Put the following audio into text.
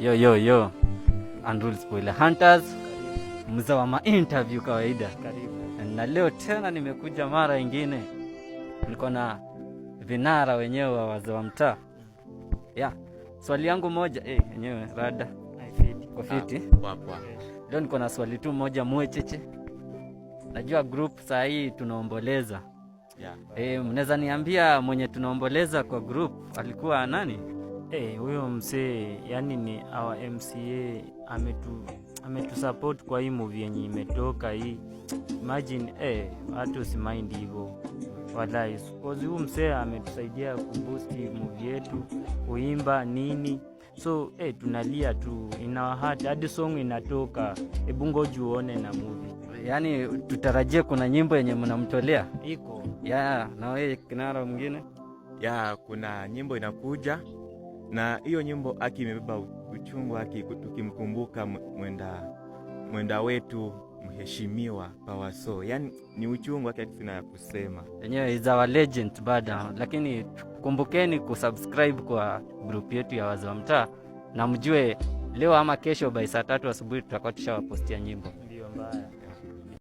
Yo yo yo, Andrew Spoiler Hunters, mzee wa ma interview kawaida. Karibu. Na leo tena nimekuja mara ingine, niko na vinara wenyewe wa wazee wa mtaa. Yeah, swali yangu moja yenyewe rada kwa fiti. Poa poa. Leo niko na swali tu moja mwecheche. Najua group saa hii tunaomboleza. Mnaweza niambia mwenye tunaomboleza kwa group alikuwa nani? Eh, huyo msee yani ni our MCA, ametu support kwa hii movie yenye imetoka hii. Imagine, watu usimind hivyo. Wallahi, cause huyu msee ametusaidia kuboost movie yetu, kuimba nini. So tunalia tu in our heart hadi song inatoka. Hebu ngoja uone na movie. Yaani tutarajie kuna nyimbo yenye mnamtolea? Iko. Yeah, na wewe kinara mwingine? Yeah, kuna nyimbo inakuja na hiyo nyimbo aki imebeba uchungu aki tukimkumbuka mwenda wetu mheshimiwa Pawaso. Yaani ni uchungu aki sina ya kusema. Yenyewe is our legend bada, lakini kumbukeni kusubscribe kwa group yetu ya wazee wa mtaa na mjue leo ama kesho by saa 3 asubuhi tutakuwa tushawapostia nyimbo. Ndio mbaya.